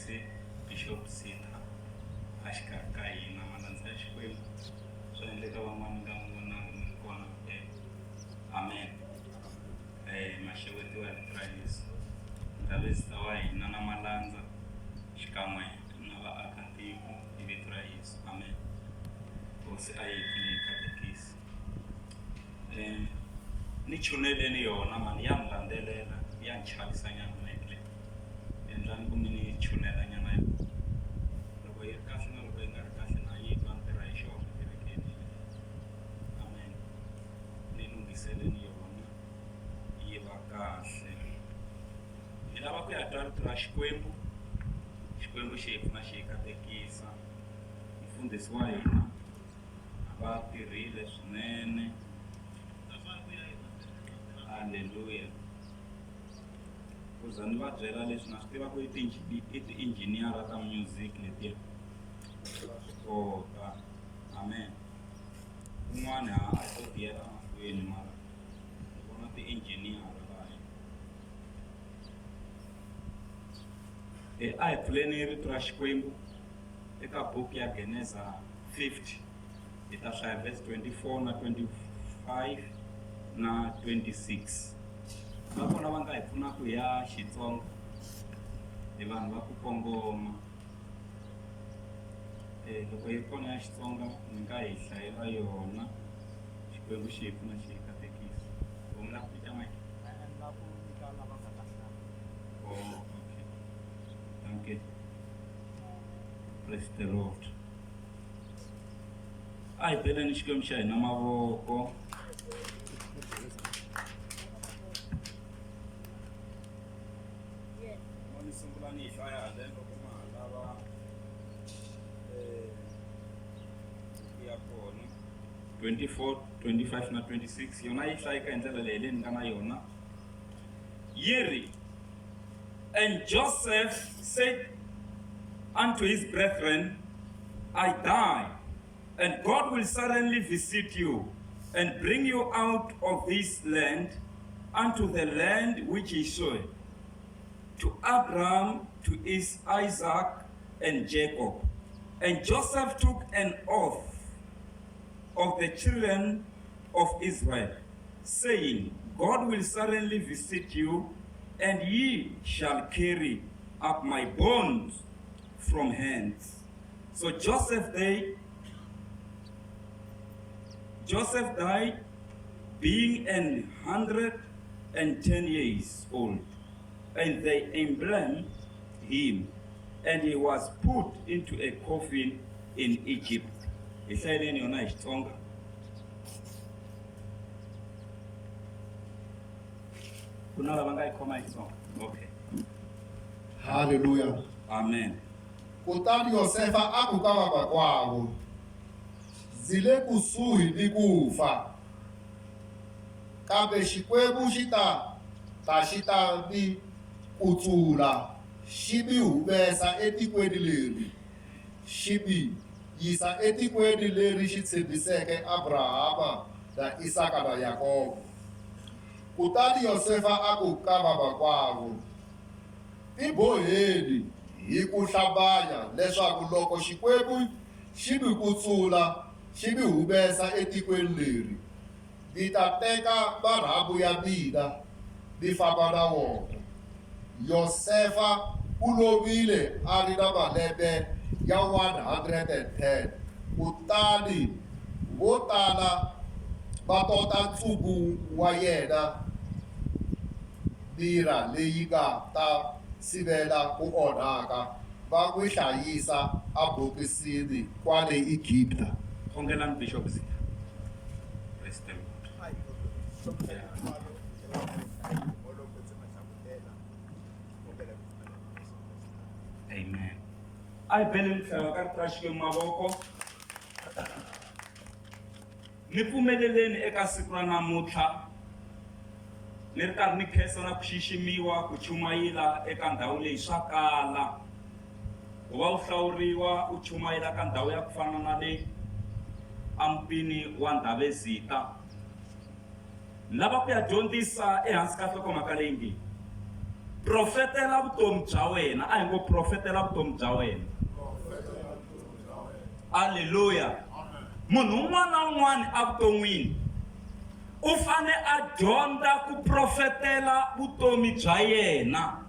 Mufundhisi Bishop Sitha a xikarhi ka hina malandza ya Xikwembu swa endleka van'wana nga n'wi vonangi mi ri kona amen ma xewetiwa hi vito ra Yesu Ndhavezita wa hina na malandza xikan'we na vaakatiko hi vito ra Yesu amen Hosi a yi hi pfune yi katekisa ni chuneleni yona mhani ya ni landzelela ya ni chavisa nyana mic leyi endlani ku mi ni chunela nyana yona loko yi ri kahle na loko yi nga ri kahle na yi twa ni tirha hi xona kerekeni amen ni lunghiseleni yona yi va kahle hi lava ku ya twa rito ra Xikwembu Xikwembu xi hi pfuna xi hi katekisa mufundhisi wa hina va tirhile swinene halleluya ku za ni va byela leswi na swi tiva ku i i ti-engineer ta music letiya va swi kota amen un'wana ha a to tiyela mahlweni mara ni vona ti-engineer laya a hi pfuleni rito ra Xikwembu eka buku ya Geneza 50 hi ta hlaya verse 24 na 25 na 26 va kona va nga hi pfunaka hi ya Xitsonga hi vanhu va ku kongoma loko yi ri kona ya Xitsonga mi nga hi hlayela yona Xikwembu xi hi pfuna xi hi katekisa mi lava ku cinca mic oh okay dankie praise the Lord a hi beleni Xikwembu xa hina mavoko mo ni sungula ni yi hlaya haleni loko ma ha lava buku ya kona 24 25 na 26 yona yi hlayeka hi ndlela leyi leyi ni nga na yona yi ri and Joseph said unto his brethren I die and God will suddenly visit you and bring you out of this land unto the land which he showed to Abraham, to Isaac, and Jacob. And Joseph took an oath of the children of Israel, saying, God will certainly visit you, and ye shall carry up my bones from hence. So Joseph died. Joseph died being 110 years old, and they embalmed him, and he was put into a coffin in Egypt. Hi hlayeleni yona hi Xitsonga. Ku na lava nga yi khoma hi Xitsonga. Okay. Haleluya. Amen. Kutani Yosefa a ku ka vamakwavo, Ndzi le kusuhi ni ku fa, kambe Xikwembu xi ta ta xi ta mi kutsula, xi mi humesa etikweni leri, xi mi yisa etikweni leri xi tshembiseke Abrahama na Isaka na Yakobo. Kutani Yosefa a ku ka vamakwavo, Tiboheni hi ku hlambanya leswaku loko Xikwembu xi mi kutsula xi mi humesa etikweni leri, mi ta teka marhambu ya mina mi famba na wona. Yosefa u lovile a ri na malembe ya 110, kutani vo tala va tota ntsumbu wa yena mira leyi nga ta sivela ku onhaka, va n'wi hlayisa ebokisini kwale Egipta. Khongelani Bishop Zitha. Praise the Lord. Amen. A hi beleni ku hlaya ka rito ra Xikwembu mavoko. Ni pfumeleleni eka siku ra namuntlha ni ri karhi ni khensa na ku xiximiwa ku chumayela eka ndhawu leyi swa kala ku va u hlawuriwa u chumayela ka ndhawu ya ku fana na leyi emutini wa Ndhavezita. Ni lava ku ya dyondzisa ehansi ka nhlokomhaka leyi nge, Profetela vutomi bya wena. A hi ngo profetela vutomi bya wena. Aleluya. Munhu un'wana na un'wana evuton'wini u fane a dyondza ku profetela vutomi bya yena.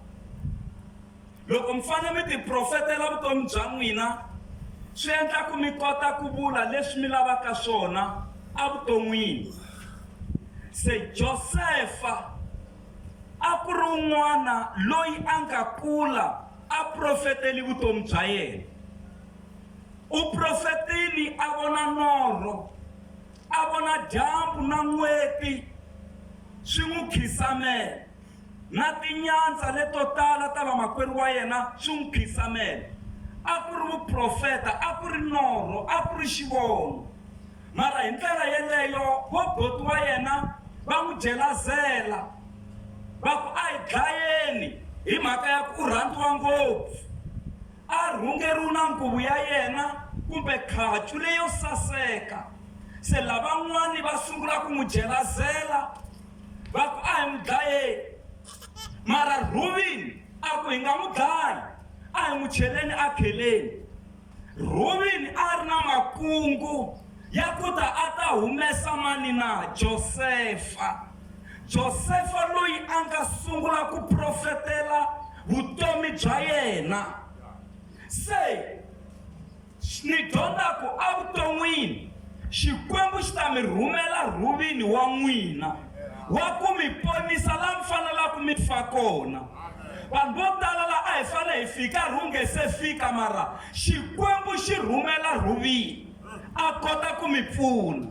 Loko mi fane mi ti profetela vutomi bya n'wina swi endla ku mi kota ku vula leswi mi lavaka swona evuton'wini. Se Josefa a ku ri un'wana loyi a nga kula a profeteli vutomi bya yena. U profetile a vona norho, a vona dyambu na n'weti swi n'wi khisamela, na tinyandza leto tala ta vamakwerhu wa yena swi n'wi khisamela. A ku ri vuprofeta, a ku ri norho, a ku ri xivono. Mara hi ndlela yeleyo voboti wa yena va n'wi jelazela va ku, A hi dlayeni hi mhaka ya ku u rhandziwa ngopfu. A rhungeriwe na nguvu ya yena kumbe khacu leyo saseka. Se lavan'wani va sungula ku n'wi jelazela va ku, A hi n'wi dlayeni. Mara Rhuvini a ku, Hi nga n'wi dlayi, a hi n'wi cheleni akheleni. Rhuvini a ri na makungu ya ku ta a ta humesa mani na? Josefa. Josefa loyi a nga sungula ku profetela vutomi bya yena. Se ni dyondza ku evuton'wini Xikwembu xi ta mi rhumela Rhuvini wa n'wina wa ku mi ponisa la mi fanelaka mi fa kona. Vanhu vo tala la a hi fanele hi fika rhu nge se fika mara Xikwembu xi rhumela Rhuvini a kota ku mi pfuna.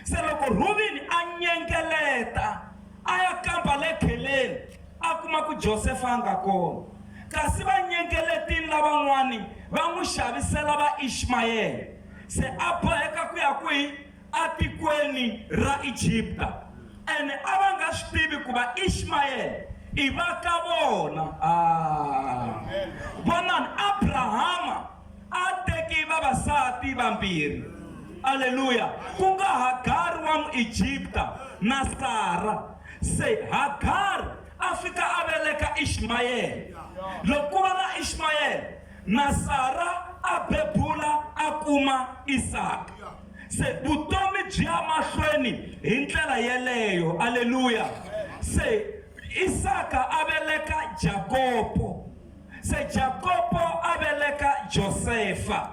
Se loko Rhuvini a nyengeleta a ya kamba le kheleni a kuma ku Josefa a nga kona. Kasi va nyengeletini lavan'wani va n'wi xavisela va Ishmayele. Se a boheka ku ya kwihi? Atikweni ra Egipta. Ene a va nga swi tivi ku va Ishmayele i va ka vona. Ah. Vonani, Abrahama a teki vavasati vambirhi. Aleluya. Ku nga Hagari wa Muegipta na Sara. Se Hagari a fika a veleka Ishmayele. Loko ku va na Ishmayele, na Sara a bebula a kuma Isaka. Se vutomi byi ya mahlweni hi ndlela yeleyo. Aleluya. Se Isaka a veleka Jakobo. Se Jakobo a veleka Josefa.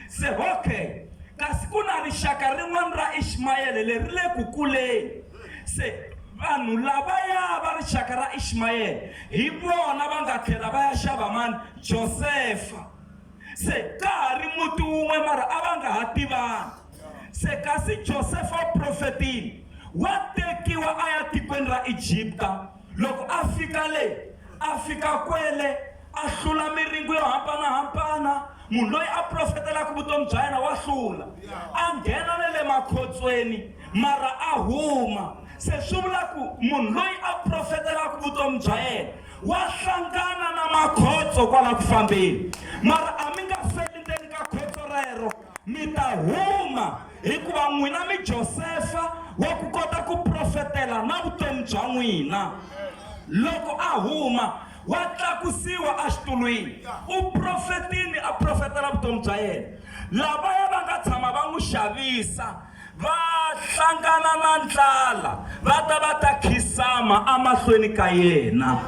Se okay, kasi ku na rixaka rin'wana ra Ishmayele leri le ku kuleni. Se vanhu lavaya va rixaka ra Ishmayele hi vona va nga tlhela va ya xava mani? Josefa. Se ka ha ri muti wun'we mara a va nga ha tivani. Se kasi Josefa u profetile, wa tekiwa a ya tikweni ra Egipta. Loko a fika le, a fika kwele a hlula miringo yo hambana-hambana. Munhu loyi a profetelaka vutomi bya yena wa hlula. A nghena na le makhotsweni mara a huma. Se swi vula ku munhu loyi a profetelaka vutomi bya yena wa hlangana na makhotso kwala ku fambeni. Mara a mi nga feli ndzeni ka khotso rero, mi ta huma hikuva n'wina mi Josefa wa ku kota ku profetela na vutomi bya n'wina. Loko a huma wa tlakusiwa exitulwini, u profetile a profetela vutomi bya yena. Lavaya va nga tshama va n'wi xavisa va hlangana na ndlala, va ta va ta khisama emahlweni ka yena.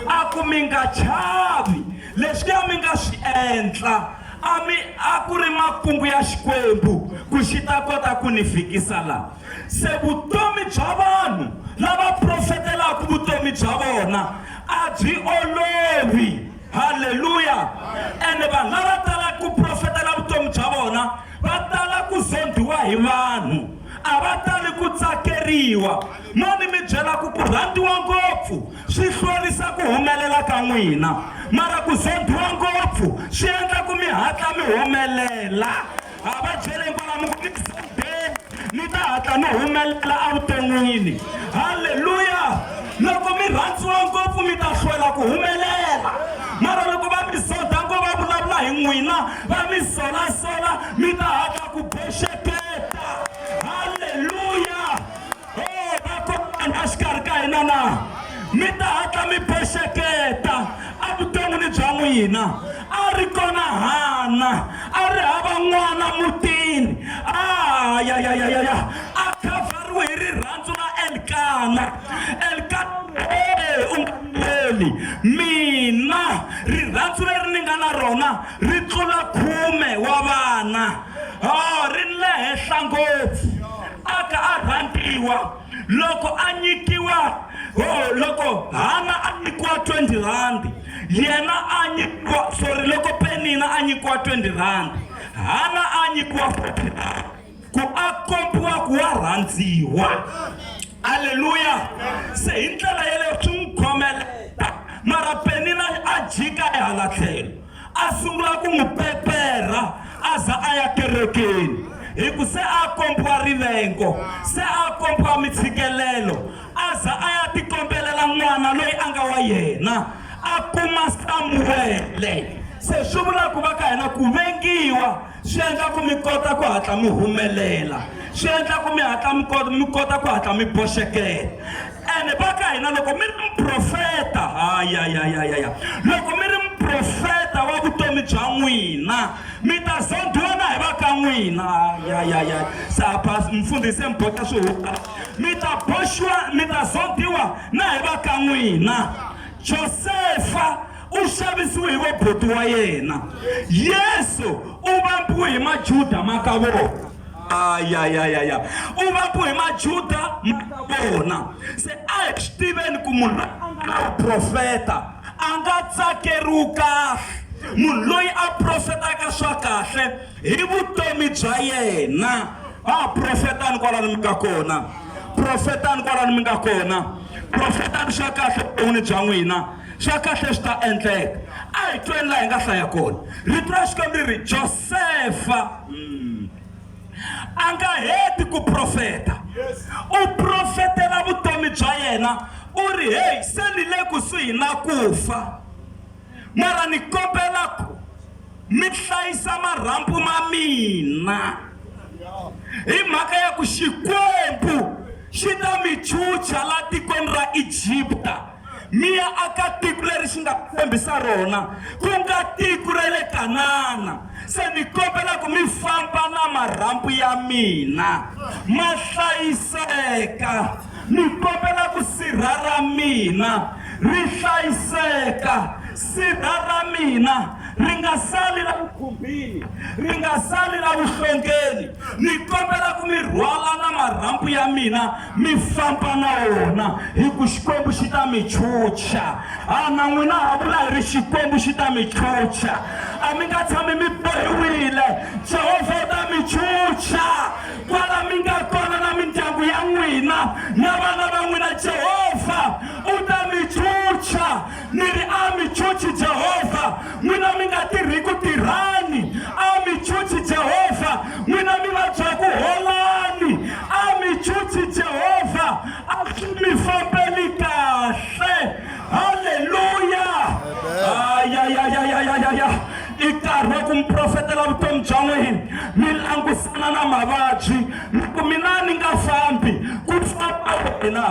A ku, Mi nga chavi, leswiya mi nga swi endla a mi a ku ri makungu ya Xikwembu ku xi ta kota ku ni fikisa la. Se vutomi bya vanhu lava profetelaka vutomi bya vona a byi olovi. Haleluya! Ene vanhu lava talaka ku profetela vutomi bya vona va tala ku zondhiwa hi vanhu, a va tali ku tsakeriwa. Mo ni mi byela ku ku rhandziwa ngopfu swi hlwerisa ku humelela ka n'wina, mara ku zondhiwa ngopfu swi endla ku mi hatla mi humelela. A va byeleni kwala mi ku ni zondheni ni ta hatla ni humelela evuton'wini. Haleluya! Loko mi rhandziwa ngopfu mi ta hlwela ku humelela, mara loko va mi zondha ngo va vulavula hi n'wina va mi solasola mi ta hatla ku boxeketa. Haleluya! Oh, va kona exikarhi ka hina na? Mi ta hatla mi boxeketa. n'wina. A ri kona Hana, a ri hava n'wana mutini. A ya ya ya ya ya, a khavhariwe hi rirhandzu ra Elkana. Elkana e u nga vileli, mina rirhandzu leri ni nga na rona ri tlula khume wa vana. Oh, ri le henhla ngopfu. A ka a rhandziwa loko a nyikiwa, oh, loko Hana a nyikiwa 20 rand, yena a nyikiwa, sorry, loko Penina a nyikiwa 20 rand, Hana a nyikiwa 40 rand, ku a kombiwa ku wa rhandziwa. Aleluya. Se hi ndlela yeleyo swi n'wi khomeleta, mara Penina a jika ehala tlhelo, a sungula ku n'wi peperha a za a ya kerekeni, hi ku se a kombiwa rivengo, se a kombiwa mitshikelelo, a za a ya tikombelela n'wana loyi a nga wa yena, a kuma Samuwele. Se swi vula ku va ka hina ku vengiwa swi endla ku mi kota ku hatla mi humelela, swi endla ku mi hatla mi kota, mi kota ku hatla mi boxekela. Ene va ka hina loko mi ri muprofeta, hayayayaya, loko mi ri muprofeta wa vutomi bya n'wina, mi ta zondhiwa na hi va ka n'wina. Hayayaya, sa mfundhisi mi boxa swihuka, mi ta boxiwa, mi ta zondhiwa na hi va ka n'wina. Josefa u xavisiwe hi vabuti wa yena. Yesu u vambiwe hi Majuda ma ka vona. Ayayayaya, u vambiwe hi Majuda ma ka vona. Se a hi swi tiveni ku munhu loyi a nga na vuprofeta a nga tsakeriwi kahle. Munhu loyi a profetaka swa kahle hi vutomi bya yena, a profetani kwalano mi nga kona, profetani kwalano mi nga kona, profetani swa kahle vuton'wini bya n'wina. Swa kahle swi ta endleka. A hi tweni laha hi nga hlaya kona. Rito ra Xikwembu ri ri, Josefa a nga heti ku profeta. U profetela vutomi bya yena. U ri, Heyi, se ni le kusuhi na ku fa, mara ni kombela ku mi hlayisa marhambu ma mina, hi mhaka ya ku Xikwembu xi ta mi chucha la tikweni ra Egipta, mi ya aka tiko leri xi nga tshembisa rona, ku nga tiko ra le Kanana. Se ni kombela ku mi famba na marhambu ya mina ma hlayiseka, ni kombela ku sirha ra mina ri hlayiseka, sirha ra mina ri nga sali la vukhumbini, ri nga sali la vuhlongeni. Ni kombela ku mi rhwala na marhambu ya mina mi famba na wona, hi ku Xikwembu xi ta mi chucha. A na n'wina ha vula hi ri Xikwembu xi ta mi chucha. A mi nga tshami mi bohiwile, Jehovha u ta mi chucha kwala mi nga kona na mindyangu ya n'wina na vana va n'wina. Jehovha u ta mi chucha. Ni ri a mi chuchi Jehovha, n'wina mi nga tirhi ku tirhani. A mi chuchi Jehovha, n'wina mi vabyaku holani. A mi chuchi Jehovha, a swi mi fambeli kahle. Haleluya! Ayayayayayaya, i nkarhi wa ku mi profetela vutomi bya n'wina, mi langusana na mavabyi. Mi ku, Mina ni nga fambi, ku famba wena.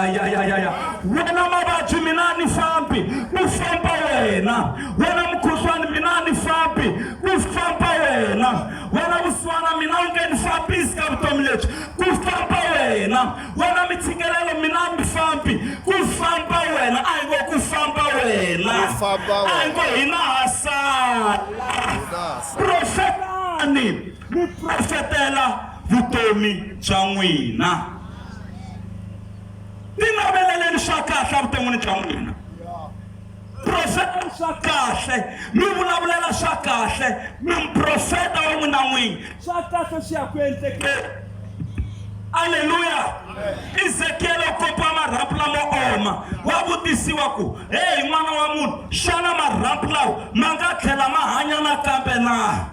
Ayayayaya, wena mavabyi, mina ni fambi, ku famba wena. Wena mukhuhlwani, mina ni fambi, ku famba wena. Wena vusiwana, mina u nge ni fambisi ka vutomi lebyi, ku famba wena. Wena mitshikelelo, mina ni fambi, ku famba wena. A hi ngo ku famba wena, Ku famba a hi ngo hina ha sala. Hina ha sala. Profetani, mi profetela vutomi bya n'wina. Tinaveleleni swa kahle evuton'wini bya n'wina. Profetani swa kahle, mi vulavulela swa kahle, mi muprofeta wa n'wina n'winyi. Swa kahle swi ya ku endlekeni. Aleluya! Ezekiele u kopiwa marhambu lamo oma, wa vutisiwa ku, Heyi n'wana wa munhu, xana marhambu lawa ma nga tlhela ma hanya nakambe na?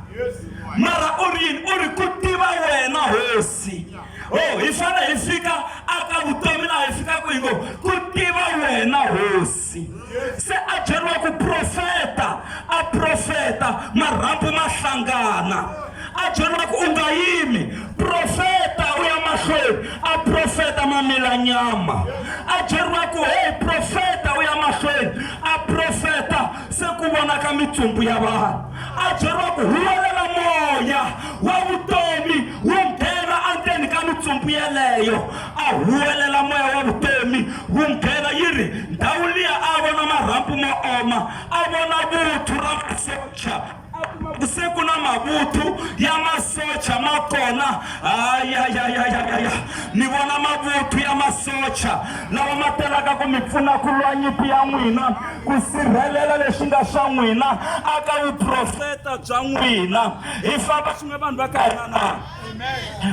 Mara u ri yini? U ri, Ku tiva wena Hosi. Oh, hi fanele hi fika aka vutomi laha hi fikaka hi ngo, Ku tiva wena Hosi. Se a byeriwa ku profeta, a profeta, marhambu ma hlangana. A byeriwa ku u nga yimi, profeta u ya mahlweni, a profeta ma mila nyama. A byeriwa ku hey, profeta u ya mahlweni, a profeta se ku vona. vonaka mitsumbu ya vanhu. A byeriwa ku huwelela moya wa vutomi wu nghena endzeni ka mitsumbu yeleyo. A huwelela moya wa vutomi wu nghena, yi ri ndhawu liya a vona marhambu mo oma, a vona vuthu ra masocha, a kuma ku se ku na mavuthu ya masocha ma kona. Ayayayayaya, ni vona mavuthu ya masocha lawa ma telaka ku mi pfuna ku lwa nyimpi ya n'wina, ku sirhelela leswi nga swa n'wina aka vuprofeta bya n'wina. Hi famba swin'we vanhu va ka hina na?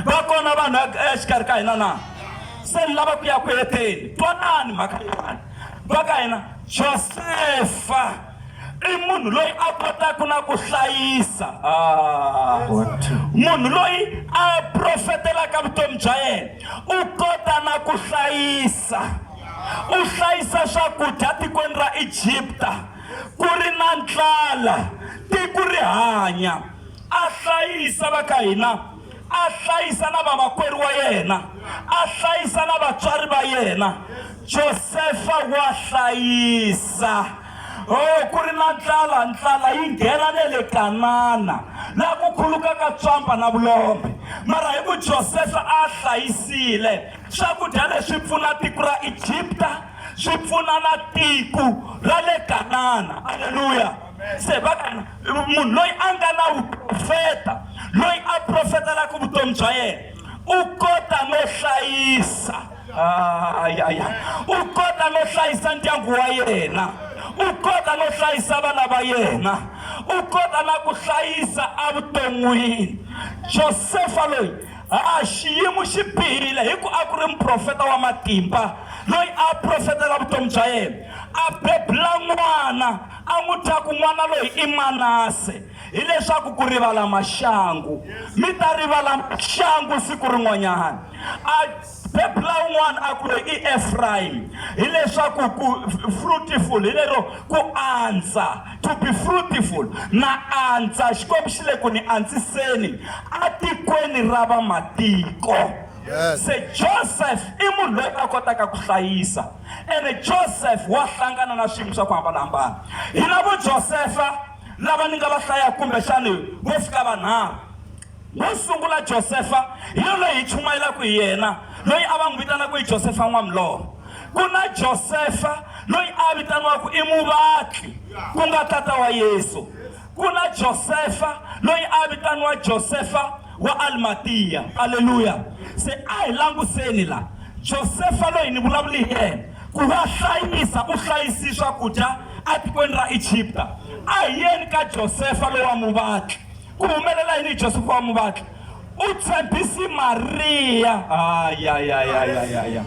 Va kona vanhu exikarhi ka hina na? Se ni lava ku ya ku heteni. Twanani mhaka leyiwani va ka hina. Josefa i munhu loyi a kotaka na ku hlayisa. Ah, munhu loyi a profetelaka vutomi bya yena u kota na ku hlayisa. U hlayisa swakudya tikweni ra Egipta ku ri na ndlala, tiko ri hanya. A hlayisa va ka hina, a hlayisa na vamakwerhu wa yena, a hlayisa na vatswari va yena. Josefa wa hlayisa. Oh, ku ri na ndlala, ndlala yi nghena ne le Kanana, laha ku khulukaka tswamba na vulombe. Mara hi ku Josefa a hlayisile swakudya leswi pfuna tiko ra Egipta, swi pfuna na tiko ra le Kanana. Aleluya! Se va ka munhu loyi a nga na vuprofeta, loyi a profetelaka vutomi bya yena, u kota no hlayisa. Ayaya, u kota no hlayisa ndyangu wa yena, u kota no hlayisa vana va yena, u kota na ku hlayisa evuton'wini. Josefa loyi a xiyimo xi bihile hi ku a ku ri muprofeta wa matimba loyi a profetela vutomi bya yena, a bebula n'wana, a n'wi thya ku n'wana loyi i Manase, hileswaku ku rivala maxangu. Mi ta rivala maxangu siku rin'wanyana. A bebula un'wana a ku loyi i Efrayimi, hileswaku ku fruitful, hi lero ku andza, to be fruitful, na andza. Xikwembu xi le ku ni andziseni atikweni ra vamatiko. Yes. Se Joseph i munhu loyi a kotaka ku hlayisa, ene Joseph wa hlangana na swiyimo swa ku hambanahambana. Hina vo Josefa lava ni nga va hlayaka kumbexani vo fika vanharhu. Wo sungula Josefa hi yoloye hi chumayelaka hi yena, loyi a va n'wi vitanaka hi Josefa N'wamilorho. Ku na Josefa loyi a vitaniwaka i muvatli, ku nga tata wa Yesu. Ku na Josefa loyi a vitaniwa Josefa wa Alimatiya. Aleluya! Se a hi languseni la. Josefa loyi ni vulavuli hi yena, ku va hlayisa, u hlayisi swakudya atikweni ra Egipta. A hi yeni ka Josefa lowa muvatli. Ku humelela yini hi Josefa wa muvatli? U tshembisi Mariya ayayayayaya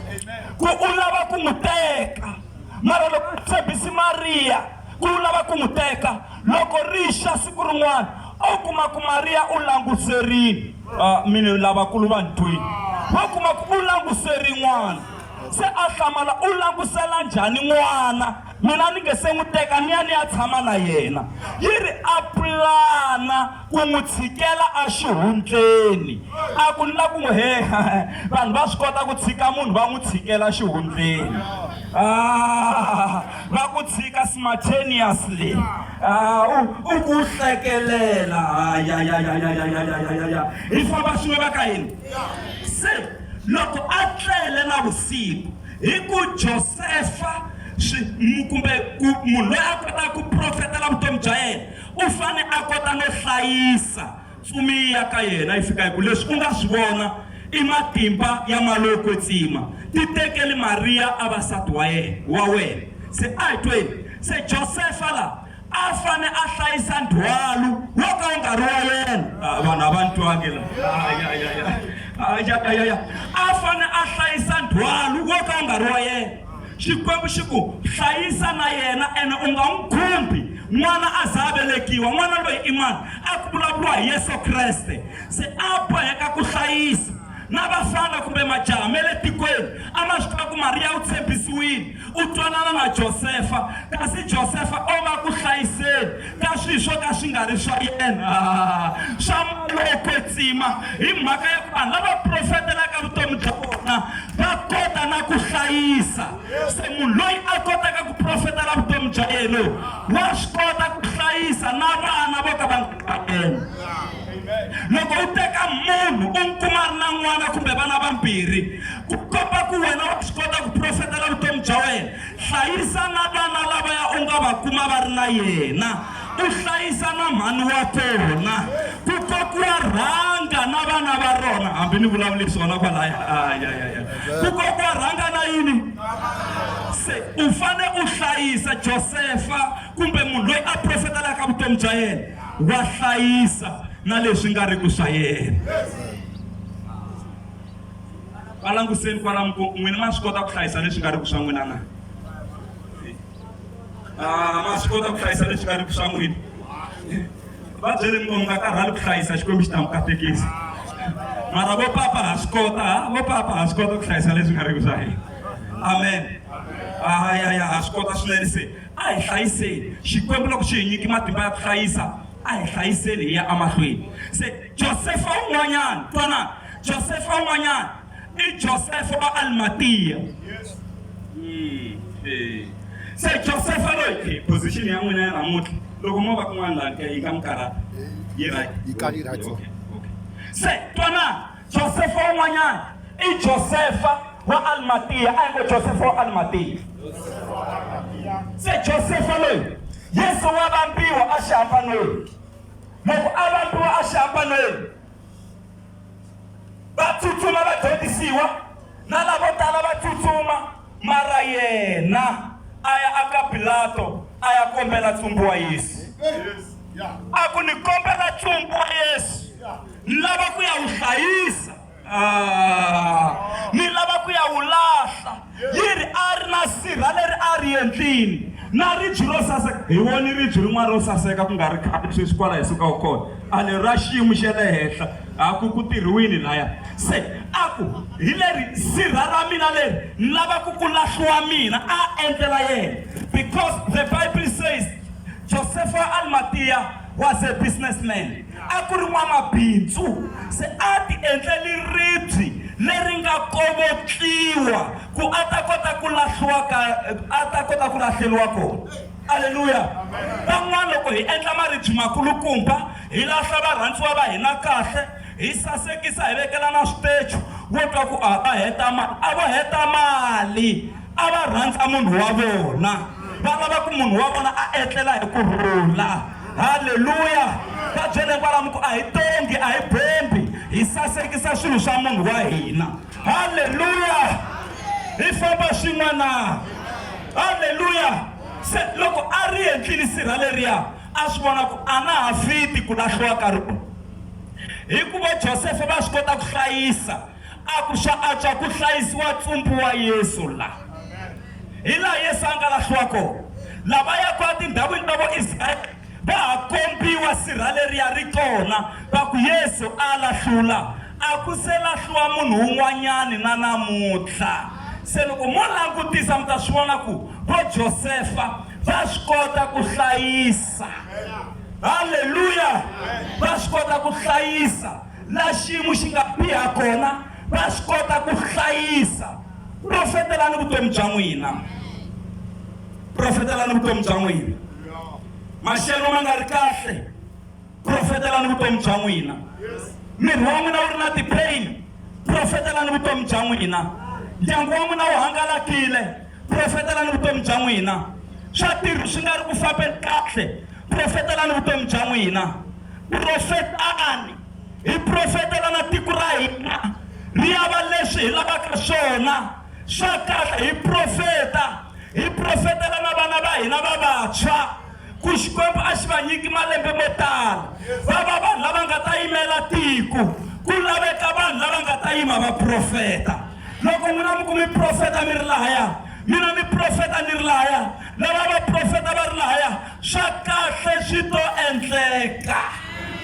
ku u lava ku n'wi teka. Mara loko a tshembisi Mariya ku u lava ku n'wi teka, loko ri xa siku rin'wana o kuma ku Mariya u languserile. Ah, mina lavakulu va ni twile. Va kuma ku u languseri n'wana. Se a hlamala, u langusela njhani n'wana? Mina ni nge se n'wi teka ni ya ni ya tshama na yena. Yi ri a pulana ku n'wi tshikela exihundleni. A ku ni la ku n'wi he vanhu va swi kota ku tshika munhu va n'wi tshikela xihundleni. Ah, va ku tshika simultaneously. Ah, u u ku hlekelela. Ya ya ya ya ya ya ya ya ya. Hi famba swin'we va ka hina. Se loko a tlele na vusiku hi ku Josefa swi kumbe ku munhu loyi a kotaka ku profetela vutomi bya yena u fane a kota no hlayisa ntsumi yi ya ka yena yi fika yi ku leswi u nga swi vona i matimba ya mali yo kwetsima ti tekeli Mariya a va nsati wa yena wa wena. Se a hi tweni se Josefa la a fane a hlayisa ndzhwalo wo ka wu nga ri wa yena. Ah, vanhu a va ni twangi la. Ayayaya, a fane a hlayisa ndzhwalo wo ka wu nga ri wa yena. Xikwembu xi ku hlayisa na yena ene u nga n'wi khumbi n'wana a za a velekiwa. N'wana loyi i mani? A ku vulavuriwa hi Yesu Kreste. Se a boheka ku hlayisa na vafana kumbe majaha ma le tikweni a ma swi tiva ku Mariya u tshembisiwile. U twanana na Josefa, kasi Josefa o va ku hlayiseni ka swilo swo ka swi nga ri swa yena swa moya lowo kwetsima, hi mhaka ya ku vanhu lava profetelaka vutomi bya vona va kota profeta na ku hlayisa. Se munhu loyi a kotaka ku profetela vutomi bya yena wa swi kota ku hlayisa na vana vo ka va nga va yena. Loko u teka munhu u n'wi kuma a ri na n'wana kumbe vana vambirhi, ku komba ku wena wa swi kota ku profetela vutomi bya wena. Hlayisa na vana lavaya u nga va kuma va ri na yena, u hlayisa na mhani wa kona. Ku kokiwa rhanga na vana va rona, hambi ni vulavuli swona kwalaya. Ayayaya, ku kokiwa rhanga na yini? Se u fane u hlayisa Josefa kumbe munhu loyi a profetelaka vutomi bya yena, wa hlayisa na leswi nga riki swa yena. Va languseni kwalamu ku n'wina ma swi kota ku hlayisa leswi nga riki swa n'wina na? Ah, ma swi kota ku hlayisa leswi nga riki swa n'wina? Va byeleni ku mi nga karhali ku hlayisa, Xikwembu xi ta mi katekisa. Mara vo papa ha swi kota, ha vo papa ha swi kota ku hlayisa leswi nga riki swa hina. Amen. Ayaya, ha swi kota swinene se a hi hlayiseni. Xikwembu loko xi hi nyiki matimba ya ku hlayisa, a hi hlayiseni hi ya emahlweni. Se Josefa un'wanyana, twanani, Josefa un'wanyana i Josefa wa Arimatiya. Se Josefa loyi position ya n'wina ya namuntlha loko mo va kun'wana laha yi nga mi karhata yi right. Yi ka yi right. Okay, okay. Se twanani, Josefa un'wanyana i Josefa wa Arimatiya, a hi ngo Josefa wa Arimatiya. Se Josefa loyi Yesu wa vambiwa exihambanweni. Loko a vambiwa exihambanweni va tsutsuma vadyondzisiwa na lavo tala va tsutsuma, mara yena a ya aka Pilato a ya kombela ntsumbu wa Yesu. A ku ni kombela ntsumbu wa Yesu, ni lava ku ya wu hlayisa. Ah, ni lava ku ya wu lahla. Yi ri a ri na sirha leri a ri endlini na ribye ro saseka. Hi voni ribye rin'wana ro saseka ku nga ri khale sweswi kwala hi sukaka kona, a leri ra xiyimo xa le henhla, a ku ku tirhiwini laya. Se a ku hi leri sirha ra mina leri ni lava ku ku lahliwa mina, a endlela yena, because the Bible says Josefa wa Arimathea was a businessman. A ku ri n'wamabindzu, se a ti endleli ribye leri nga kovotliwa ku a ta kota ku lahliwa ka a ta kota ku lahleriwa kona. Aleluya! Van'wana loko hi endla maribye makulukumba, hi lahla varhandziwa va hina kahle, hi sasekisa hi vekela na switechu, wo twa ku a va heta mali, a vo heta mali, a va rhandza munhu wa vona, va lava ku munhu wa vona a etlela hi ku rhula. Haleluya! Va byele kwalamu ku a hi tongi, a hi bombi, hi sasekisa swilo swa munhu wa hina. Haleluya! Hi famba swin'we na. Haleluya! Se loko a ri endlile sirha leriya, a swi vona ku a na ha fiti ku lahliwa ka rona. Hikuva Josefa va swi kota ku hlayisa, a ku swa antswa ku hlayisiwa ntsumbu wa Yesu la. Hi laha Yesu a nga lahliwa kona. Lava yaka etindhawini ta vo Israyele va ha kombiwa sirha leriya ri kona, va ku, Yesu a lahlula, a ku se lahliwa munhu un'wanyani na namuntlha. Se loko mo langutisa mi ta swi vona ku vo Josefa va swi kota ku hlayisa. Haleluya! Va swi kota ku hlayisa la xiyimo xi nga biha kona, va swi kota ku hlayisa. Profetelani vutomi bya n'wina. Profetelani vutomi bya n'wina. Maxelo ma nga ri kahle, profetelani vutomi bya n'wina. Miri wa n'wina wu ri na ti-pain, profetelani vutomi bya n'wina. Ndyangu wa n'wina wu hangalakile, profetelani vutomi bya n'wina. Swa ntirho swi nga ri ku fambeni kahle, profetelani vutomi bya n'wina. Profetani, hi profetela na tiko ra hina ri ya va leswi hi lavaka swona swa kahle. Hi profeta, hi profetela na vana va hina va vantshwa ku Xikwembu a xi va nyiki malembe mo tala, va va vanhu lava nga ta yimela tiko. Ku laveka vanhu lava nga ta yima va profeta. Loko n'wina mi ku mi profeta mi ri lahaya, mina ni profeta ni ri lahaya, lava va profeta va ri lahaya, swa kahle swi to endleka.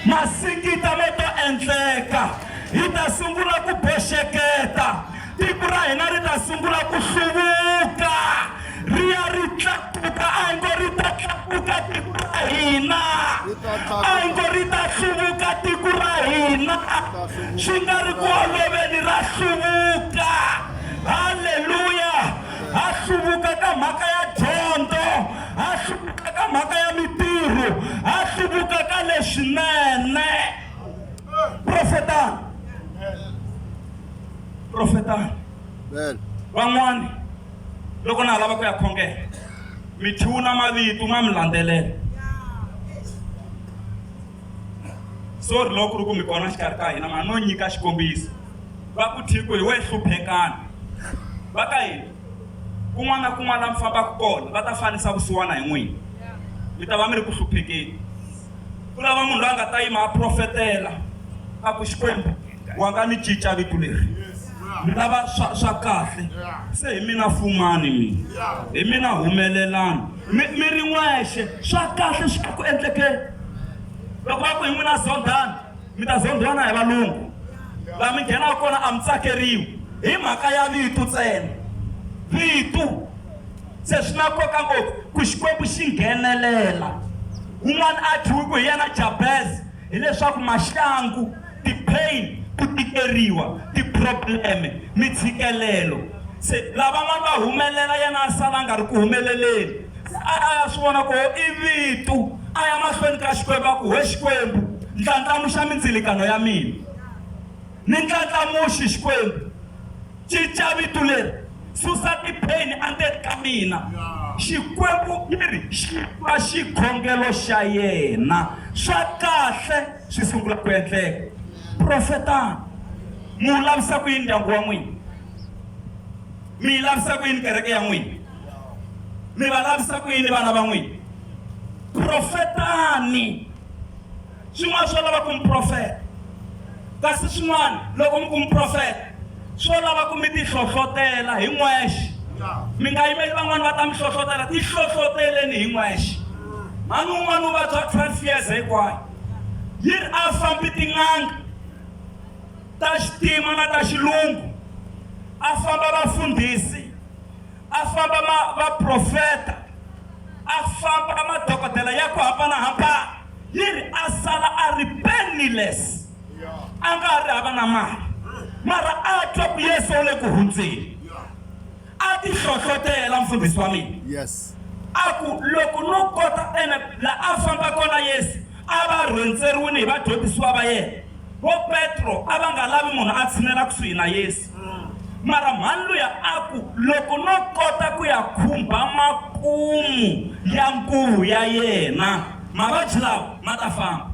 Masingita mo to endleka. Hi ta sungula ku boxeketa. Tiko ra hina ri ta sungula ku hluvuka, ri ya ri tlakuka. A hi ngo ri ta tlakuka tiko ra hina, a hi ngo ri ta hluvuka tiko ra hina. Swi nga ri ku oloveni, ra hluvuka. Haleluya! hluvuka ka mhaka ya dyondzo, ha hluvuka ka mhaka ya mitirho, ha hluvuka ka leswinene. Profetani, profetani. Van'wani loko na ha lava ku ya khongela mi thuna mavito ma mi landzelela. Sorry loko ku ri ku mi kona xikarhi ka hina ma no nyika xikombiso va ku thiko hi wehe hluphekani va ka yini kun'wana na kun'wana la mi fambaka kona va ta fanisa vusiwana hi n'wina mi ta va mi ri ku hluphekeni ku lava munhu loyi a nga ta yima a profetela a ku xikwembu wa nga ni cinca vito leri ni lava swa swa kahle se hi mina fumani mina hi mina humelelani mi mi ri n'wexe swa kahle swi ku endlekeni loko va ku hi n'wina zondhani mi ta zondhiwa na hi valungu laha mi nghenaka kona a mi tsakeriwi hi mhaka ya vito ntsena vito se swi na nkoka ngopfu ku xikwembu xi nghenelela wun'wana a thyiwi ku hi yena jabez hileswaku maxangu ti-pain ku tikeriwa ti-problem mitshikelelo se lavan'wana va humelela yena a sala a nga ri ku humeleleni a a ya swi vona ku i vito a ya mahlweni ka xikwembu a ku he xikwembu ndlandlamuxa mindzilikano ya mina ni ndlandlamuxi xikwembu cinca vito leri susa ti-pain endzeni ka mina xikwembu yi ri xi twa xikhongelo xa yena swa kahle swi sungula ku endleka profetani mi wu lavisa ku yini ndyangu wa n'wina mi yi lavisa ku yini kereke ya n'wina mi va lavisa ku yini vana va n'wina profetani swin'wana swo lava ku mi profeta kasi swin'wana loko mi ku mi profeta swo lava ku mi tihlohlotela hi n'wexe mi nga yimeli van'wana va ta mi hlohlotela tihlohloteleni hi n'wexe mhani un'wana u vabya 12 years hinkwayo yi ri a fambi tin'anga ta xitima na ta xilungu a famba vafundhisi a famba ma vaprofeta a famba madokodela ya ku hambanahambana yi ri a sala a ri penniless a nga ha ri hava na mali mara a twa ku yesu u le ku hundzeni a ti hlohlotela mfundhisi wa mina Yes. a ku loko no kota ene la a famba kona yesu a va rhendzeriwile hi vadyondzisiwa va yena vo petro a va nga lavi munhu a tshinela kusuhi na yesu mara mhani luya a ku loko no kota ku ya khumba makumu ya nkuvu ya yena mavabyi lawa ma ta famba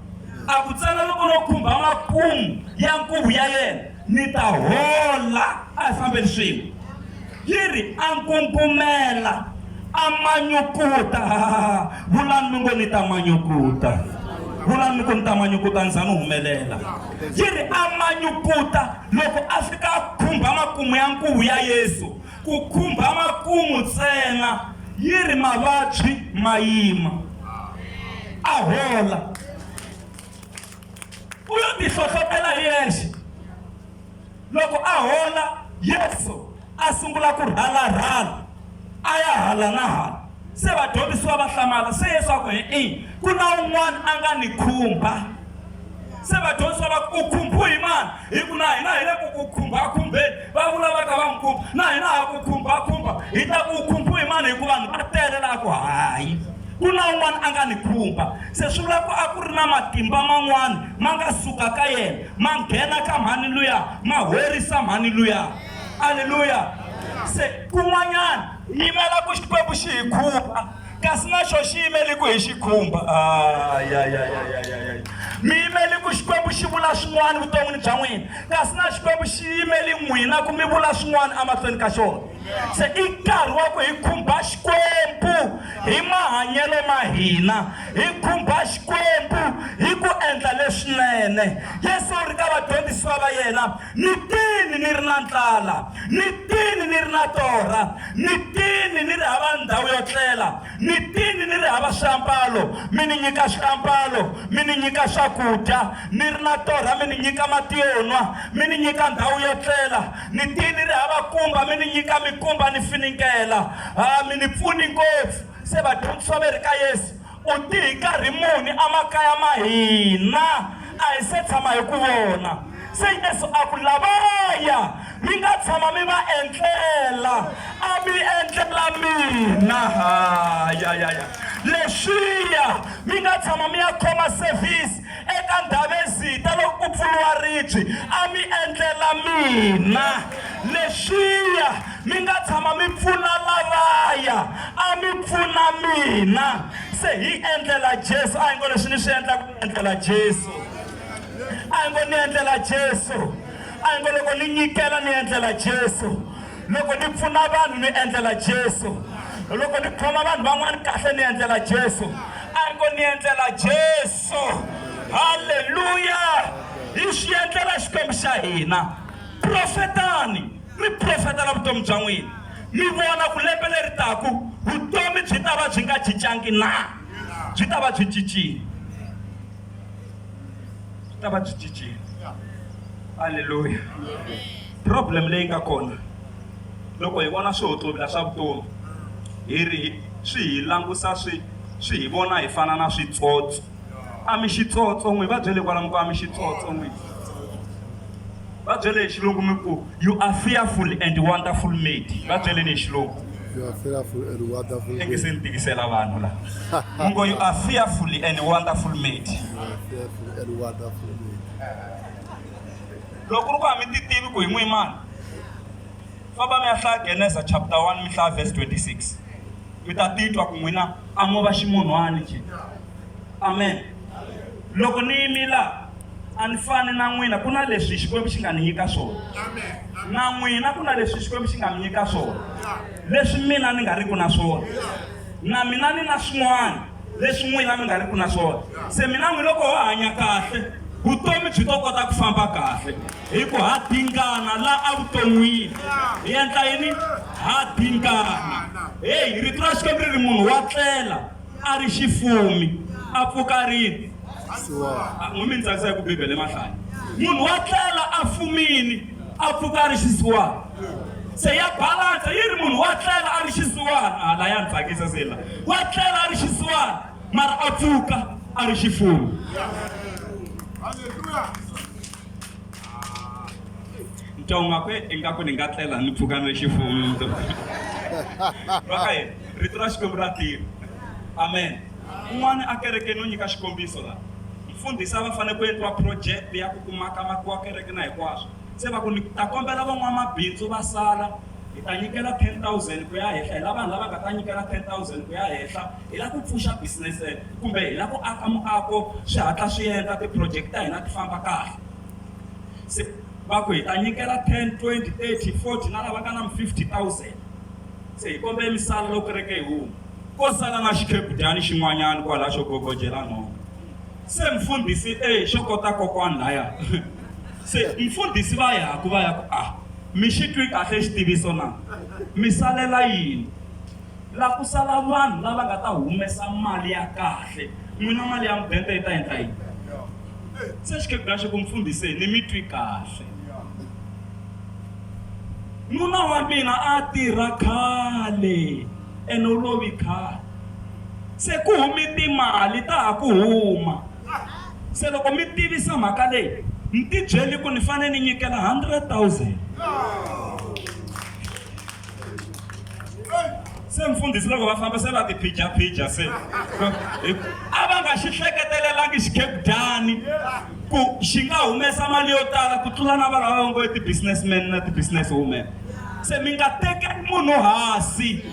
a ku tsena loko no khumba makumu ya nkuvu ya yena ni ta hola a hi fambeni swin'we yi ri a nkunkumela a manyukuta vulani mi ngo ni ta manyukuta vulani mi ku ni ta manyukuta ni za ni humelela yi ri a manyukuta loko a fika a khumba makumu ya nkuvu ya yesu ku khumba makumu ntsena yi ri mavabyi ma yima a hola u yo tihlohlotela hi yexe Loko a hola, Yesu a sungula ku rhalarhala a ya hala na hala. Se vadyondzisiwa va hlamala. Se Yesu a ku, E-e, ku na un'wana a nga ni khumba. Se vadyondzisiwa va ku, U khumbiwe hi mani? Hi ku na hina hi le ku ku khumba-khumbeni. Va vula va ka va n'wi khumba, na hina ha ku khumba-khumba. Hi ta ku u khumbiwe hi mani? Hikuva vanhu va tele laha. A ku, Hayi. Ku na un'wana a nga ni khumba. Se swi vula ku a ku ri na matimba man'wana ma nga suka ka yena ma nghena ka mhani luya ma horisa mhani luya. Aleluya! Se kun'wanyana hi yimela ku Xikwembu xi hi khumba kasi na xo xi yimeli ku hi xi khumba. Ayayayayayay! Mi yimeli ku Xikwembu xi vula swin'wana vuton'wini bya n'wina kasi na Xikwembu xi yimeli n'wina ku mi vula swin'wana emahlweni ka xona. Se i nkarhi wa ku hi khumba Xikwembu hi mahanyelo ma hina, hi khumba Xikwembu hi ku endla leswinene. Yesu u ri ka vadyondzisiwa va yena, Ni tini ni ri na ndlala, ni tini ni ri na torha, ni tini ni ri hava ndhawu yo tlela, ni tini ni ri hava swiambalo, mi ni nyika swiambalo, mi ni nyika swakudya, ni ri na torha, mi ni nyika mati yo nwa, mi ni nyika ndhawu yo tlela, Ni tini ri hava kumba, mi ni nyika mikumba ni fininkela. Ha, mi ni pfuni ngopfu. Se vadyondzisiwa va ri ka Yesu, U ti hi nkarhi muni emakaya ma hina? A hi se tshama hi ku vona. Se Yesu a ku, Lavaya mi nga tshama mi va endlela a mi endlela mina ha ya ya ya leswiya mi nga tshama mi ya khoma service eka ndhavezita loko ku pfuriwa ribye a mi endlela mina leswiya mi nga tshama mi pfuna lavaya a mi pfuna mina se hi endlela Jesu a hi ngo leswi ni swi endlaka ni endlela Jesu a hi ngo ni endlela Jesu a hi ngo loko ni nyikela ni endlela Jesu loko ni pfuna vanhu ni endlela Jesu loko ni khoma vanhu van'wana kahle ni endlela Jesu a hi ngo ni endlela Jesu halleluya hi swi endlela Xikwembu xa hina profetani mi profetela vutomi bya n'wina mi vona ku lembe leri taku vutomi byi ta va byi nga cincangi na byi ta va byi cincile byi ta va byi cincile halleluya problem leyi nga kona loko hi vona swihotlobila swa vutomi hi ri swi hi langusa swi swi hi vona hi fana na switsotso a mi xitsotso n'wi va byele kwalano ku a mi xitsotso n'wi va byele hi xilungu mi ku you are fearful and wonderful made va byeleni hi xilungu You are fearful and wonderful inge se ni tikisela vanhu la mi ngo you are fearfully and wonderful made You are fearful and wonderful made. Loko ku ri ku a mi ti tivi ku hi n'wi mani, famba mi ya hlaya Geneza chapter 1 mi hlaya verse 26. Mi ta titwa ku n'wina a mo va ximunhwani nje. Amen. Loko ni yimi la, a ni fani na n'wina, ku na leswi Xikwembu xi nga ni nyika swona. Na n'wina ku na leswi Xikwembu xi nga mi nyika swona, leswi mina ni nga riki na swona. Na mina ni na swin'wana leswi n'wina mi nga riki na swona. Se mina n'wi loko ho hanya kahle, vutomi byi to kota ku famba kahle hi ku ha dingana la evuton'wini. Hi endla yini? Ha dingana. Heyi, rito ra Xikwembu ri ri munhu wa tlela a ri xifumi, a pfuka rini? N'wi mi ni tsakisa hi ku Bibele mahlaya. Munhu wa tlela a fumini, a pfuka a ri xisiwana. Se ya balansa yi ri munhu wa tlela a ri xisiwana, a la ya ni tsakisa se la. Wa tlela a ri xisiwana, mara a pfuka a ri xifumi. Ntonga ku ingaku ni nga tlela ni pfuka ni ri xifumi. Va ka yena, rito ra Xikwembu ra tirha. Amen. Un'wana a kerekeni u nyika xikombiso la. Mfundhisi a va fanele ku endliwa project ya ku kumaka makiwa kereke na hinkwaswo. Se va ku ni ta kombela van'wamabindzu va sala hi ta nyikela 10000 ku ya henhla hi lava vanhu lava nga ta nyikela 10000 ku ya henhla hi lava ku pfuxa business kumbe hi lava ku aka muako swi hatla swi endla ti-project ta hina ti famba kahle se va ku hi ta nyikela 10 20 30 40 na lava nga na 50000 se hi kombela mi sala loko kereke yi huma ko sala na xikhebudani xin'wanyana kwalaho xo gogojela nhonga se mfundhisi e xo kota kokwani laya se mfundhisi va yaku va yaku a mi xi twi kahle xitiviso na mi salela yini la ku sala vanhu lava nga ta humesa mali ya kahle n'wina mali ya mudende yi ta endla yini se xikhegula xi ku mfundhisi ni mi twi kahle nuna wa mina a tirha khale ene u lovi khale se ku humi timali ta ha ku huma se loko mi tivisa mhaka leyi ni ti byeli ku ni fanele ni nyikela 100 000 se mfundhisi loko va famba se va tiphijaphija se a va nga xi hleketelelangi xikhegudani ku xi nga humesa mali yo tala ku tlula na vanhu lava ngo i ti-businessman na ti-business woman se mi nga tekeli munhu hansi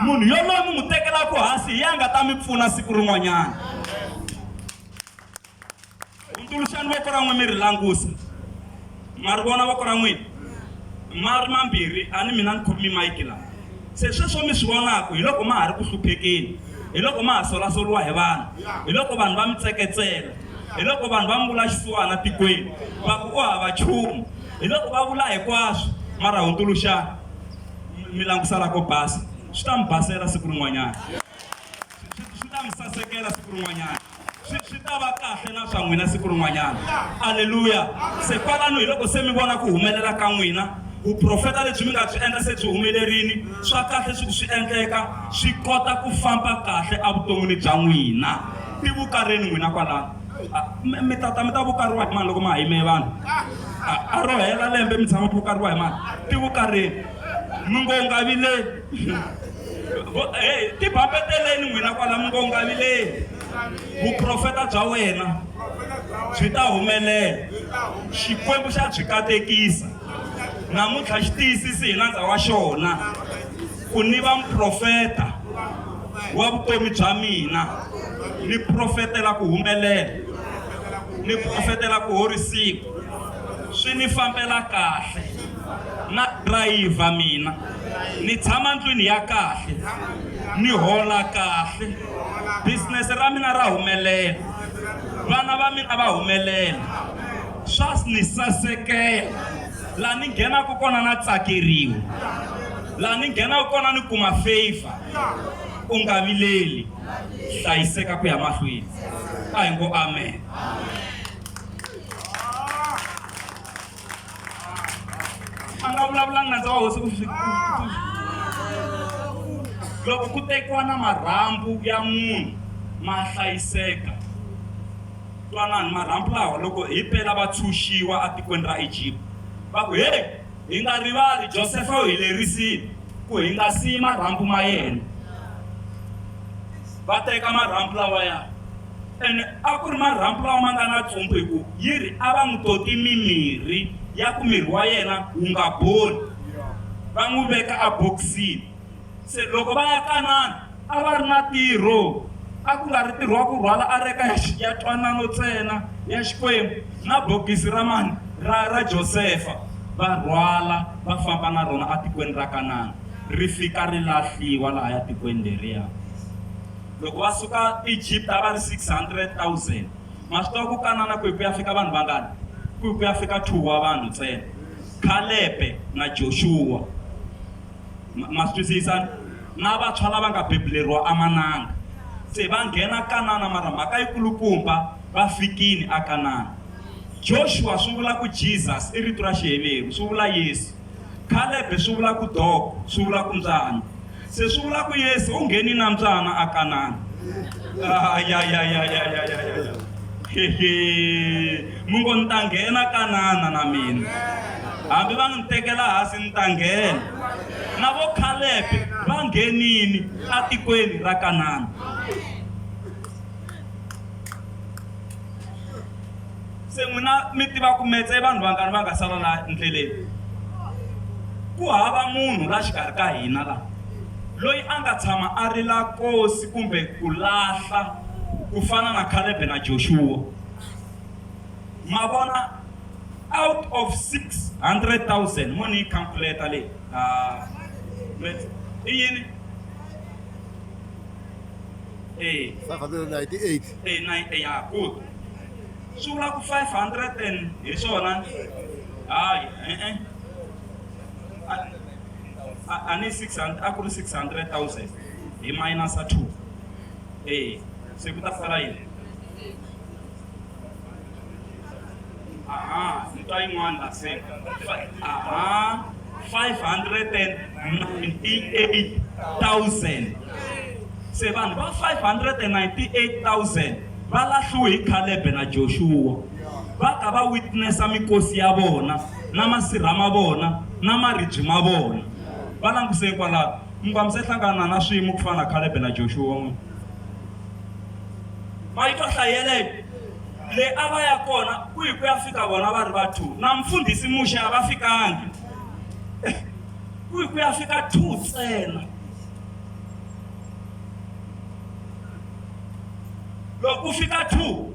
munhu yoloye mi n'wi tekelaka hansi hi ya nga ta mi pfuna siku rin'wanyana hundzuluxani voko ra n'wina mi ri langusa ma ri vona voko ra n'wina ma ri mambirhi a ni mina ni khomi mayiki laha se sweswo mi swi vonaka hi loko ma ha ri ku hluphekeni hi loko ma ha solasoliwa hi vanhu hi loko vanhu va mi tseketsela hi loko vanhu va mi vula xisiwana tikweni va ku u hava nchumu hi loko va vula hinkwaswo mara hundzuluxani mi langusa la ko basa swi ta mi basela siku rin'wanyana swi ta mi sasekela siku rin'wanyana swi swi ta va kahle na swa n'wina siku rin'wanyana aleluya se kwalano hi loko se mi vona ku humelela ka n'wina vuprofeta lebyi mi nga byi endla se byi humelerini swa kahle swi ku swi endleka swi kota ku famba kahle evuton'wini bya n'wina tivukareni n'wina kwalano. Mi tata mi ta vukariwa hi mani loko ma ha yime vanhu a ro hela lembe mi tshama vukariwa hi mani ti vukareni mi ngo nga vileli hey tibambeteleni n'wina kwala mi ngo nga vileli vuprofeta bya wena byi ta humelela xikwembu xa byi katekisa namuntlha xi tiyisisi hi nandza wa xona ku ni va muprofeta wa vutomi bya mina ni profetela ku humelela ni profetela ku horisiwa swi ni fambela kahle na dirayivha mina ni tshama ndlwini ya kahle ni hola kahle business ra mina ra humelela vana va mina va humelela swa ni sasekela laha ni nghenaka kona na tsakeriwa laha ni nghenaka kona ni kuma favor u nga vileli hlayiseka ku ya mahlweni a hi ngo amen. A nga vulavulanga nandza wa hosi ku loko ku tekiwa na marhambu ya munhu ma hlayiseka twanani marhambu lawa loko hi pela va tshunxiwa etikweni ra Egypt va ku hey hi nga rivali Josefa u hi lerisile ku hi nga siyi marhambu ma yena va teka marhambu lawaya ene a ku ri marhambu lawa ma nga na tsumbu hi ku yi ri a va n'wi toti mimirhi ya ku miri wa yena wu nga boli va n'wi veka ebokisini se loko va ya Kanana a va ri na ntirho a ku nga ri ntirho wa ku rhwala areka ya ntwanano ntsena ya Xikwembu na bokisi ra mani ra ra Josefa va rhwala va famba na rona etikweni ra Kanana ri fika ri lahliwa lahaya tikweni leriya. Loko va suka Egypt a va ri 600,000. Ma swi tiva ku Kanana ku hi ku ya fika vanhu vangani? Ku hi ku ya fika 2 wa vanhu ntsena. Kalebe na Joshua. Ma swi twisisa? Na vantshwa lava nga bebuleriwa emananga. Se va nghena Kanana mara mhaka yikulukumba va fikini a Kanana. Joshua swi vula ku Jesus i rito ra Xiheveru swi vula Yesu. Kalebe swi vula ku dog, swi vula ku mbyana. Se swi vula ku Yesu u ngheni na mbyana a Kanana. Ayayayayayayaya. Hehe. Mi ngo ni ta nghena Kanana na mina. Hambi va ni tekela hansi ni ta nghena. Na vo Kalebe va nghenini atikweni ra Kanana. Se n'wina mi tiva ku metse i vanhu vangani va nga sala la ndleleni? Ku hava munhu la xikarhi ka hina la loyi a nga tshama a rila nkosi kumbe ku lahla ku fana na Kalebe na Joshua. Ma vona, out of 600,000 mo ni yi calculator leyi. Ah, i yini? Eh. 598. Eh, nine, eh, ya, good. Swi vula ku 500 and hi swona hayi e-e a ni 600 a ku ri 600,000 hi minus a 2 eh se ku ta sala yini aha ni twa yin'wana la se aha 598,000 se vanhu va 598,000 va lahliwe hi Kalebe na Joshua va ka va witnessa mikosi ya vona na masirha ma vona na maribye ma vona va languseni kwalaho mi nga mi se hlangana na swiyimo ku fana na Kalebe na Joshua n'wina ma yi twa nhlayo yeleyo leyi a va ya kona ku hi ku ya fika vona va ri va two na mfundhisi Muxe a va fikangi ku hi ku ya fika two ntsena loko ku fika 2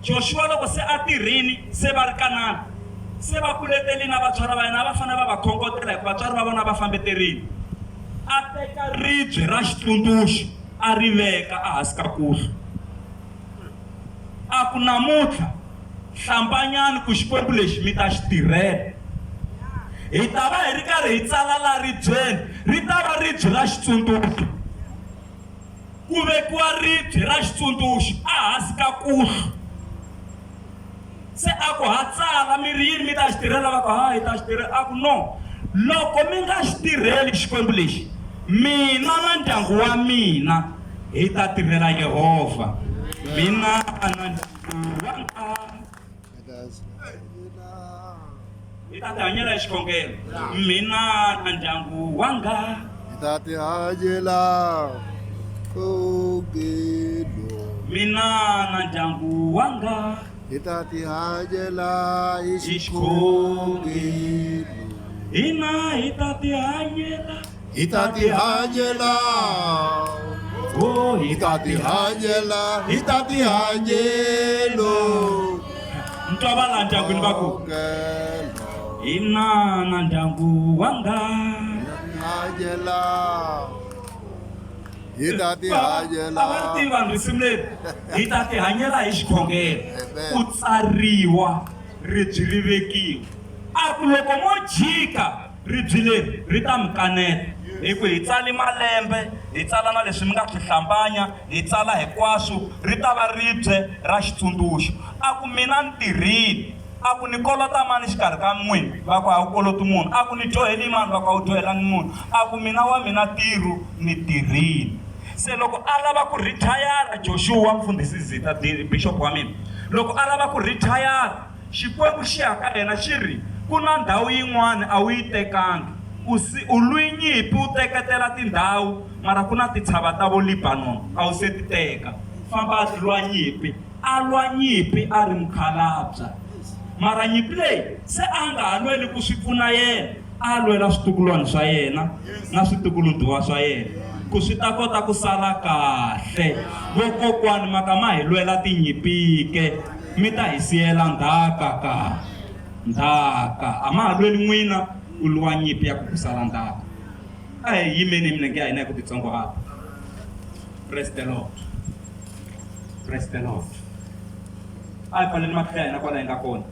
Joshua loko se a tirhini se va ri Kanana se va kuletelini na vatswari va yena a va fanele va va khongotela hikuva vatswari va vona va fambeterini a teka ribye ra xitsundzuxo a ri veka ehansi ka kuhlu a ku namuntlha hlambanyani ku Xikwembu lexi mi ta xi tirhela hi ta va hi ri karhi hi tsala la ribyeni ri ta va ribye ra xitsundzuxo ku vekiwa ribye ra xitsundzuxo ehansi ka kuhlu se a ku ha tsala mi ri yini mi ta xi tirhela va ku ha hi ta xi tirhela a ku no loko mi nga xi tirheli xikwembu lexi mina na ndyangu wa mina hi ta tirhela Yehovha mina na ndyangu. Wanga hi ta tihanyela hi xikhongelo mina na ndyangu wanga hi ta tihanyela xikhongelo mina na ndyangu wanga hi ta tihanyela hi xikhongelo hina hi ta tihanyela hi ta tihanyela oh hi ta tihanyela hi ta tihanyelo ntwa va laha ndyangwini va ku Xikhongelo. hina na ndyangu wanga Hanyela hi ta tihanyela a va ri tivi vanhu risimu leri hi ta tihanyela hi xikhongelo Amen. ku tsariwa ribye ri vekiwa a ku loko mo jika ribye leri ri ta mi kaneta hi ku hi tsali malembe hi tsala na leswi mi nga swi hlambanya hi tsala hinkwaswo ri ta va ribye ra xitsundzuxo a ku mina ni tirhile a ku ni kolota mani xikarhi ka n'wina va ku a wu koloti munhu a ku ni dyoheli mani va ku a wu dyohelangi munhu a ku mina wa mina ntirho ni tirhile se loko a lava ku rithayara Joshua mfundhisi Zita bishop wa mina loko a lava ku rithayara Xikwembu xi ya ka yena xi ri ku na ndhawu yin'wana a wu yi tekangi u si u lwi nyimpi u teketela tindhawu mara ku na titshava ta vo Lebanon a wu se ti teka famba a lwa nyimpi a lwa nyimpi a ri mukhalabya mara nyimpi leyi se a nga ha lweli ku swi pfuna yena a lwela switukulwana swa yena na switukulunduwa swa yena ku swi ta kota ku sala kahle vokokwani maka ma hi lwela tinyimpi ke mi ta hi siyela ndzhaka ka ndzhaka a ma ha lweli n'wina ku lwa nyimpi ya ku ku sala ndzhaka a hi yimeni hi milenge ya hina hi ku titsongohata praise the lord praise the lord a hi pfaleni mahlo ya hina kwala hi nga kona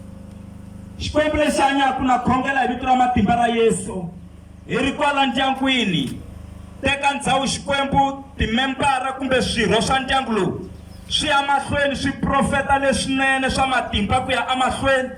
xikwembu lexi hanyaka na khongela hi vito ra matimba ra yesu hi ri kwala ndyangwini teka ndzhawu xikwembu timembara kumbe swirho swa ndyangu lowu swi ya mahlweni swi profeta leswinene swa matimba ku ya emahlweni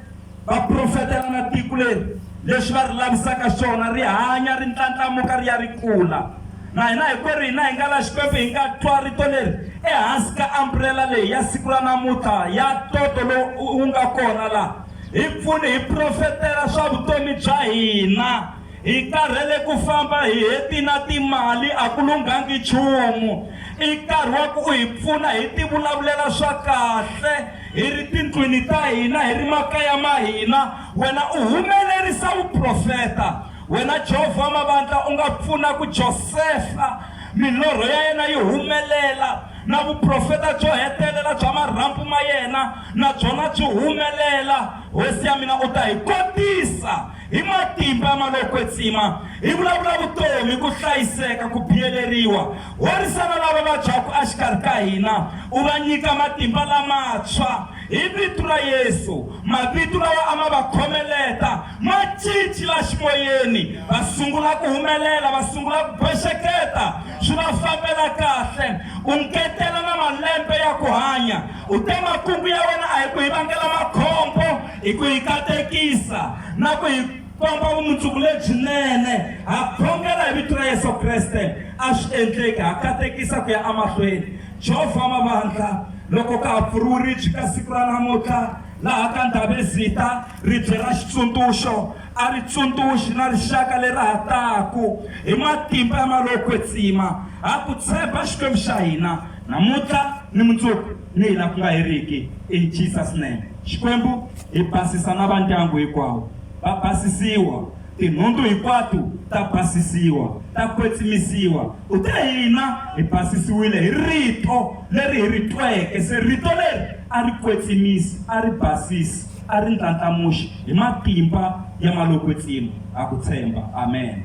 va profetela na tiko leri leswi va ri lavisaka swona ri hanya ri ndlandlamuka ri ya ri kula na hina hinkwerhu hina hi nga la xikwembu hi nga twa rito leri ehansi ka umbrella leyi ya siku ra namuntlha ya toto lowu wu nga kona laha hi pfuni hi profetela swa vutomi bya hina hi karhele ku famba hi hetina timali a ku lunghangi nchumu i nkarhi wa ku u hi pfuna hi tivulavulela swa kahle hi ri tindlwini ta hina hi ri makaya ma hina wena u humelerisa vuprofeta wena Jehovha mavandla u nga pfuna ku Josefa milorho ya yena yi humelela na vuprofeta byo hetelela bya marhambu ma yena na byona byi humelela hosi ya mina u ta hi kotisa hi matimba ma lo kwetsima hi vulavula vutomi ku hlayiseka ku biyeleriwa horisana lava vabyaku exikarhi ka hina u va nyika matimba lamantshwa hi vito ra Yesu mavito lawa a ma va khomeleta ma cinci la ximoyeni va sungula ku humelela va sungula ku boxeketa swi va fambela kahle u ngetela na malembe ya ku hanya u te makungu ya wena a hi ku hi vangela makhombo hi ku hi katekisa na ku hi komba vumundzuku lebyinene ha khongela hi vito ra Yesu Kreste a swi endleki ha katekisa ku ya emahlweni Jehovha mavandla loko ka ha pfuriwe ribye ka siku ra namuntlha laha ka Ndhavezita ribye ra xitsundzuxo a ri tsundzuxi na rixaka leri ha taku hi matimba ya malo kwetsima ha ku tshemba Xikwembu xa hina namuntlha ni mundzuku ni hi la ku nga heriki in Jesus name Xikwembu hi basisa na vandyangu hinkwawo va basisiwa tinhundzu hinkwato ta basisiwa ta kwetsimisiwa u te hina hi basisiwile hi rito leri hi ri tweke se rito leri a ri kwetsimisi a ri basisi a ri ndlandlamuxi hi matimba ya malo kwetsima ha ku tshemba amen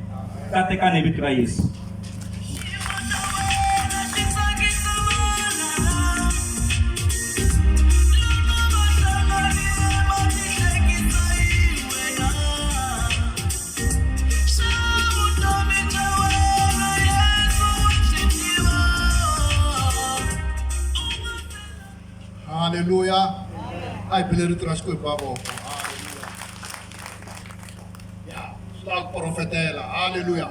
katekani hi vito ra Yesu Haleluya a hi bele rito ra Xikwembu mavoko haleluya ya swi lava ku profetela haleluya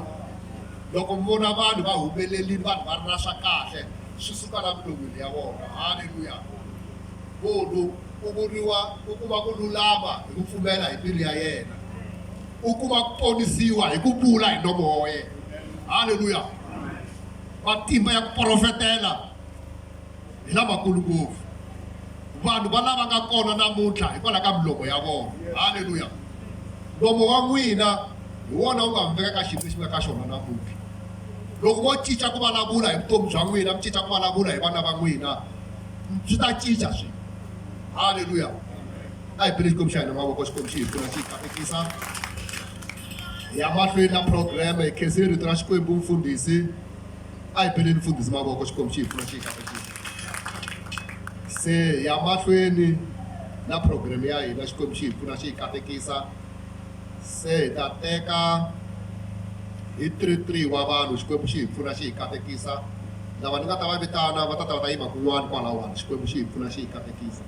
loko mi vona vanhu va humelerile vanhu va ri na swa kahle swi suka la milon'wini ya vona haleluya Munhu u vuriwa u kuma ku lulama hi ku pfumela hi mbilu ya yena. U kuma ku ponisiwa hi ku vula hi nomo wa yena. Haleluya. Matimba ya ku profetela hi lamakulu ngopfu. Vanhu va lava nga kona namuntlha hikwalaho ka milomo ya vona. Haleluya. Nomo wa n'wina hi wona wu nga mi veka ka xiyimo lexi mi nga ka xona namuntlha. Loko mo cinca ku vulavula hi vutomi bya n'wina, mi cinca ku vulavula hi vana va n'wina, swi ta cinca swilo. Haleluya. A hi bele Xikwembu xa hina mavoko, Xikwembu xi hi pfuna xi hi katekisa. Hi ya mahlweni na program, hi khensile rito ra Xikwembu mfundhisi. A hi beleni mfundhisi mavoko, Xikwembu xi hi pfuna xi hi katekisa. Se hi ya mahlweni na program ya hina, Xikwembu xi hi pfuna xi hi katekisa. Se hi ta teka hi 33 wa vanhu, Xikwembu xi hi pfuna xi hi katekisa. Lava ni nga ta va vitana va ta ta va ta yima kun'wana kwalawani, Xikwembu xi hi pfuna xi hi katekisa.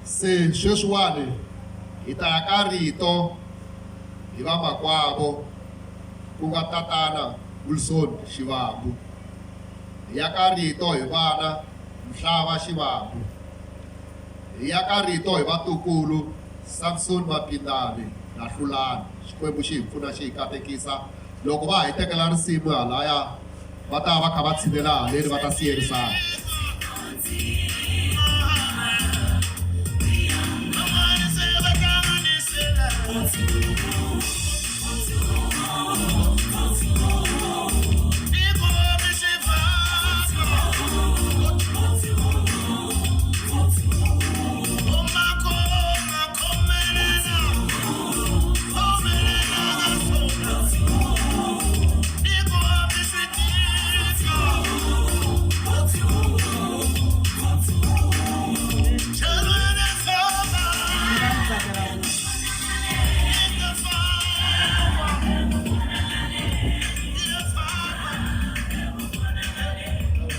Se sweswiwani hi ta ya ka rito hi vamakwavo ku nga tatana Wilson Xivambu. Hi ya ka rito hi vana Mhlava Xivambu. Hi ya ka rito hi vatukulu Samson Mapindani na Hlulani. Xikwembu xi hi pfuna xi hi katekisa. Loko va ha hi tekela risimu halaya va ta va kha va tshinela haleni va ta siyerisana.